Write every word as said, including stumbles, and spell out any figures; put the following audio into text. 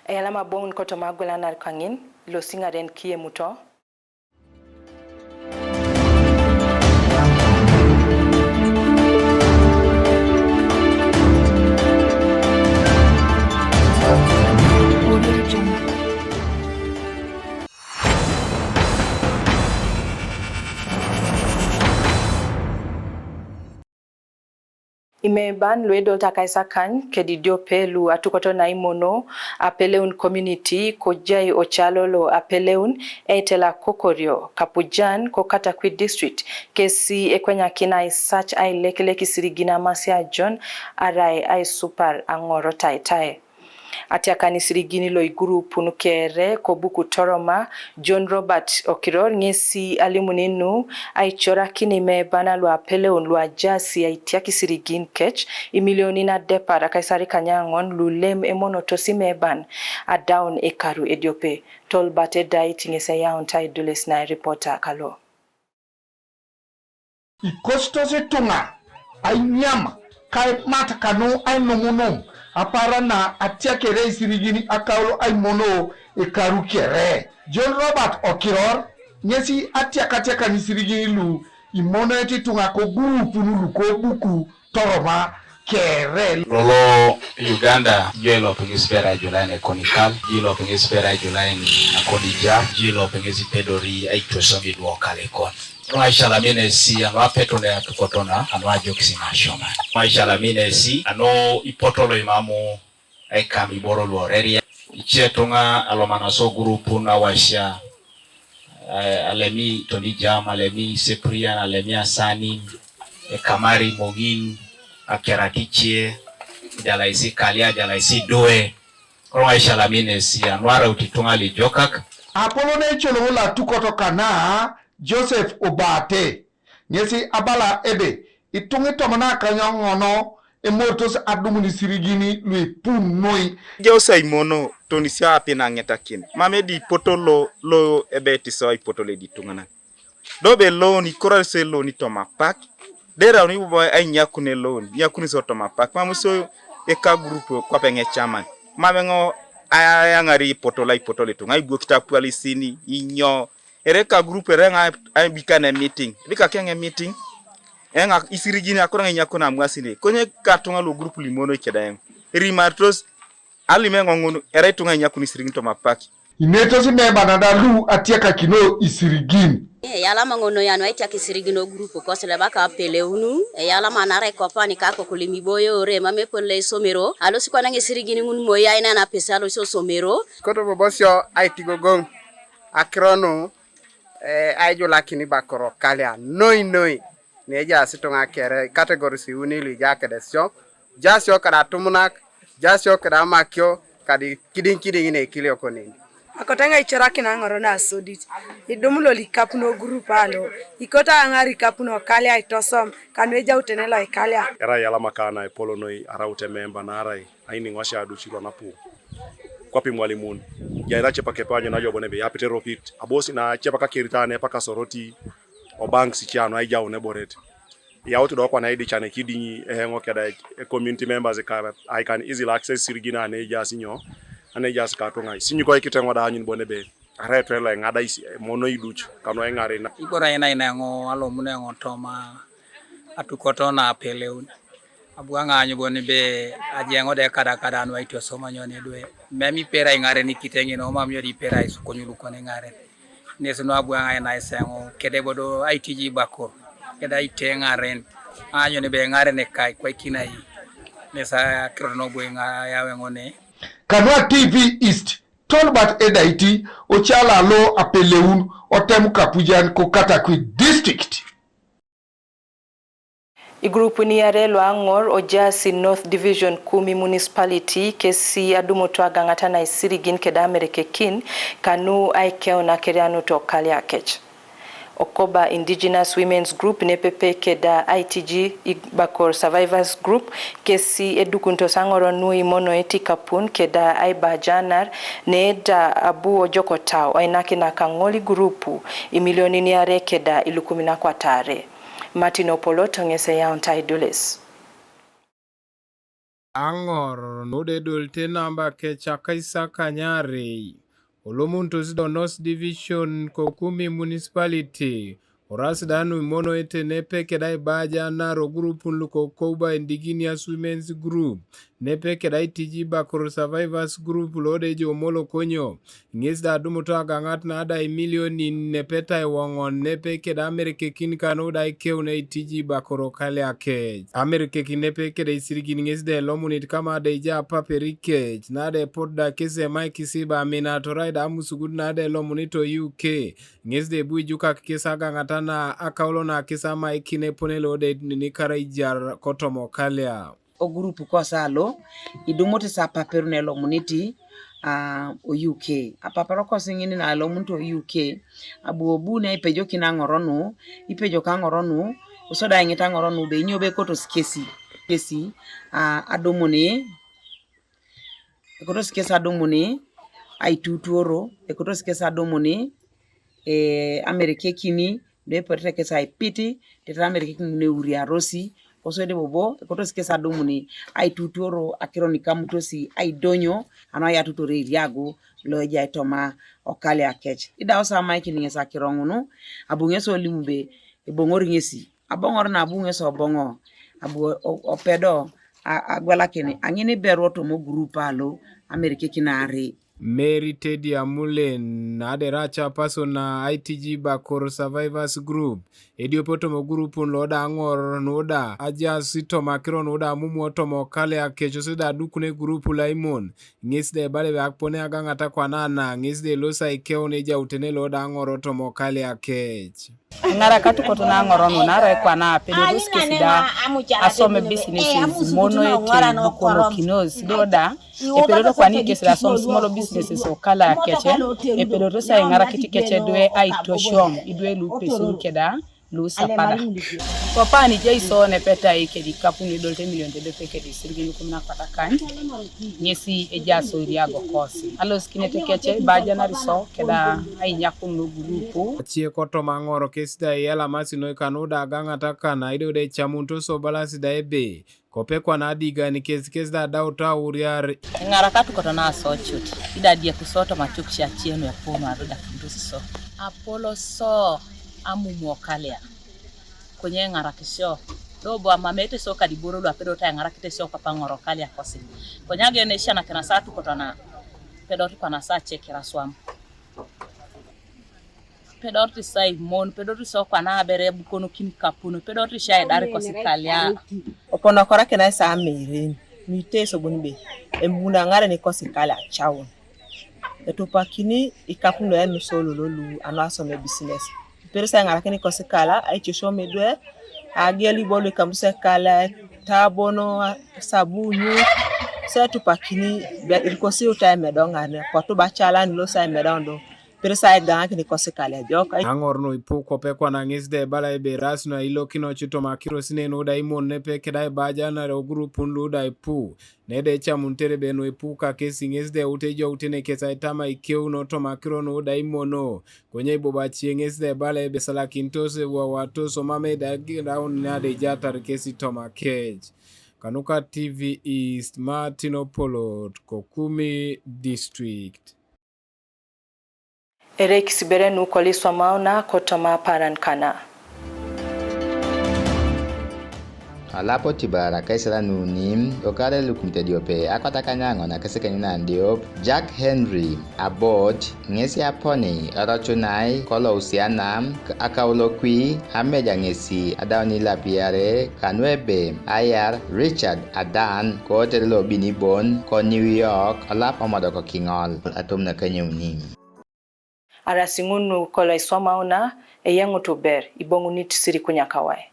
Eyalama aboŋun kotoma agwelanar kaŋin, ilosiŋaren kiyemuto. Imeban luedolta kaisakany kedidiope lu atukoto naimono Apeleun community kojai ocalo lo Apeleun eitela Kokorio, Kapujan ko Katakwi district, kesi ekwenyakin aisac ailekilek isirigin amasia John arai aisupar aŋor taitae. Atiakan isirigin lo igurupun kere kobuku Toroma, John Robert Okiror ŋesi alimuni nu aicorakin imebana luapeleun luajaasi aitiak isirigin kec imilionin adepar akaisari kanyaŋon lulem emonotos imeban adaun ekaru ediope. Tolbert Edait ŋesi eyaunit aidules na eripota kalo. Ikositos ituŋa ainyam kaimat kanu ainumunum apaaran na atiakere isirigin akaulo aimono ekaru kere. John Robert Okiror ŋesi atiakatiakan isirigin lu imonoet ituŋa kogurupun lukobuku Toroma kere. Lolo Uganda, jo ilopiŋis bera ejulain ekonikal, jo ilopiŋis bera ejulain akodija, jo ilopiŋis ipedori aitosom iduokal ekon. Anu aisalamin esi, anu apetone atukotona, anu ajokisi nasioman. Anu aisalamin esi, anu ipotolo imamu aikam iboro luoreria. Ice tuŋa alomanaso gurupun awasia, eh, alemi Tonijam, alemi Seprian, alemi Asanin, ekamari moŋin, akeraticie, jalaisi kalia, jalaisi due. Koloŋ aisalamin esi anuaraut ituŋa lijokak. Apolon ecoloŋ loatukoto kana Joseph Obate, ŋesi abala ebe, ituŋa itomon akanyoŋono emoritos adumun isirigin luipu noi. Ejau Saimono tonisio api naŋetakin, mam edi ipotolo lo ebe etisio ipotolo edi ituŋanan. Dobe loan, ikorarisi loan toma apak, deraun ibobo ainyakun loan, inyakuni so toma apak, mam so eka group kwape ŋecaman, mam eŋo ayaŋari ipotolo, ipotolo ituŋa, aibwokit apwalisin, inyo, ere eka group ere eŋa aibikane meeting, ebikake eŋe meeting, eŋa isirigin akoro eŋa inyakun amwasine, konye katuŋa lo group limono icedaeŋ, erimaritos, Alim eoŋ ŋun, erai ituŋa inyakuni isirigin toma apak. Inetos imebana da lu atiakakino isirigin. Eyalama ŋun noi anu aitiak isirigin ogurup kosileba ka apeleunu, eyalama naarai kopani ka kokulim iboyoore, mam epol lo esomero, alosi kwana ŋesirigin ŋun moi ainen apese alosi osomero. Koto bobosio aitigogoŋ akiro nu, eh, aijulakin ibakoro kalia noi noi. Nejaas ituŋa kere categories iuni lu ija kedesio, jasio kada atumunak, jasio kada amakio, kadi kidiŋ kidiŋ ne ikilio koneni. Akote ŋa icorakin aŋor na asodit, idum lolikapun ogurup alo, ikoto aŋar ikapun okalia itosom, kanu ejautene loikalia. Erai eyalama kana epol noi araut ememba naarai ainiŋosi aduc luanapu. Kwape imwalimun, jaira acepak epaanyo najo bon ebe yapit eropit, abosi na acepak akeritan epak Soroti, o banks ice anu aijaun eboret. Iyaut do kwana aidican kidiŋ eoŋ keda e community members ka I can easily access isirigin ane ejaas inyo, ane ejaas katuŋa. Isinyuko ikiteŋo da aanyun bon ebe arai etwela eŋadais emono iduc kanu aiŋarina. Ibore aina ina eoŋ alomun eoŋ toma atukoto na apeleun. Abu aŋaany bon be ajeŋo de kadakada anu aitosoma nyo nedwe. Mem ipera iŋaren ikiteŋino, mam nyo de ipera isukony lukon iŋaren. Nes nu abu aŋaany naiseŋo, kede bodo aitiji bakor, kede aite ŋaren, aanyo nebe ŋaren ekai kwaikinai, nes akirot nobo iŋa yaweŋone. Kanua T V East, Tolbert Edaiti, ocala lo apeleun, otem Kapujan ko Katakwi District. Igurupun iarei luaŋor ojaasi North Division Kumi Municipality kesi adumutu agaŋata naisirigin keda amerekekin kanu aikeuna kerianut okalia kec. Okoba Indigenous Women's Group nepepe keda aitiji Ibakor Survivors Group kesi edukuntos aŋor nu imonoet ikapun keda aibajanar neda abu ojokotau oinakina kaŋol igurupu imilionin iarei keda ilukumin akwataare. Martin Opolot ŋes eyaunit aidules. Aŋor nude edolte namba kec akaisakanyarei, olomunitos do North Division ko Kumi Municipality, oras da nu imonoete nepe keda ibaja naro gurupun luko Kouba Indigenous Women's Group, nepe keda itiji bakor Survivors Group lode ejo Omolo Konyo, ŋes da adumuto agaŋat nada imilionin nepetai woŋon nepe keda amerekekin kanu da ikeun aitiji bakor okalia kec. Amerekekin nepe keda isirigin ŋes da elomunit kama da ija apaperi kec, nada epot da kes emaikisi ba aminator aida amusugut nada elomunit o U K, ŋes da ebu ijukak kes agaŋata na akaulo na kes amaikin epone lo da etunikar aijar kotoma okalia. Ogurupu kosa lo idumut sa apaper ne lomuniti a o U K. Apaper kosi ŋini na lomunit o U K, abu obu ne ipejokin aŋor nu, ipejok aŋor nu, kosodi aiŋit aŋor nu be inyo be ekotos kesi, kesi a adumuni, ekotos kesi adumuni aitutuoro, ekotos kesi adumuni e, amerekekini, do eperete kes aipit, tetere amerekekini ne euriarosi, kosodi bobo ekotos kes adumuni aitutuoro akiro nikamutosi aidonyo, anu ayatutore eriagu lo ejai toma okalia kec. Idausa amaikin ŋes akiro ŋun, abu ŋes olimu be eboŋori ŋesi, aboŋor na abu ŋes oboŋo, abu o-, o-, opedo a-, agwelakin aŋin iberu toma ogurup alo amerekekini aarei. Mary Teddy Amulen, nada erai chairperson na I T G Bakor Survivors Group, ediope toma ogurupun lo da aŋor nu da ajaas toma akiro nu da amumuo toma okalia kec, kosodi adukun egurupu lo aimon, ŋes da ebala ebe akpone agaŋata kwana na, ŋes da elosi aikeun ejautene lo da aŋor toma okalia kec. Eŋarak atukot na aŋor nu, naarai kwana apedoros kesi da asome businesses, mono ete lukonokinos do da, epedoto kwana kesi da asome small businesses okalia kec, epedotos aiŋarakit kec idwe aitosom, idwe lu ipesin keda lu sapada. Kwape ni ejai iso nepetai kedi ikapun idolit emilion edope kedi isirigin lukumin akwatakany, ŋesi ejaas eriago kosi. Alosikinete kec ibajanar iso keda ainyakun lo gurupu. Ace kotoma aŋor kesi da iyalamasi noi kanu da agaŋata kana, ido da ecamunitos ebalasi da ebe, kwape kwana adigan kesi, kesi da adautu auriar. Eŋarak atukot na aso cut, ido adiek iso toma acukci acie nu eponu adodakinitos iso. Apolo iso amumu okalia. Konye eŋarakisio, do bo amamete iso kadiboro lu apedoto aiŋarakit iso kwape aŋor okalia kosi. Konye ageun esianakinas atukot na, pedot kwana iso ace kere aswam. Pedot iso aimon, pedot iso kwana abere ebukonokin ikapun, pedot iso aidar kosi kalia. Opono korakinai iso ameiren, nu itee iso bon be, embuni aŋaren kosi kalia acaun. Etupakini ikapun lo emisolo lo lu anu asome business. Ipedosi aiŋarakin kosi kalia, aicosom idwe, agel ibo lu ikamutos ekalia, etabono, sabunyu, so etupakini, be, irikosi iuta emedoŋ ŋaren, potu ba acalan lo sa emedoŋ do, ipedosi aigaŋakin kosi kalia ejok. Aŋor nu ipu kwape kwana ŋes da ebala ebe eras nu ailokinoci toma akirosi ne nu da aimon nepe keda ibajanar ogurupun lu da ipu. Nede ecamunitere ebe nu ipu kakesi ŋes da eut ejautene kesi aitama ikeuno toma akiro nu da aimono. Konye ibobo acie ŋes da ebala ebe esalakinitos ewawatos omamei da agiraun nada ejatar kesi toma kec. Kanuka T V East, Martin Opolot, ko Kumi District. Ereikis ibere nu kolo iswamau na kotoma apaaran kana. Alap Otibar akaisalan uni, okare lukumit ediope akwatakany aŋon akaisekanyan na diop, Jack Henry Abot, ŋesi aponi erocunai kolo usiana, akaulo kwi, ameja ŋesi adaun ilap iare, kanu ebe ayar Richard Adan, kotere lo Binibon, ko New York, olap omodok kiŋol, atom nakanyauni. Arasi ŋun nu kolo iswamau na, eyeŋut ber, iboŋunit sirikunyakawai.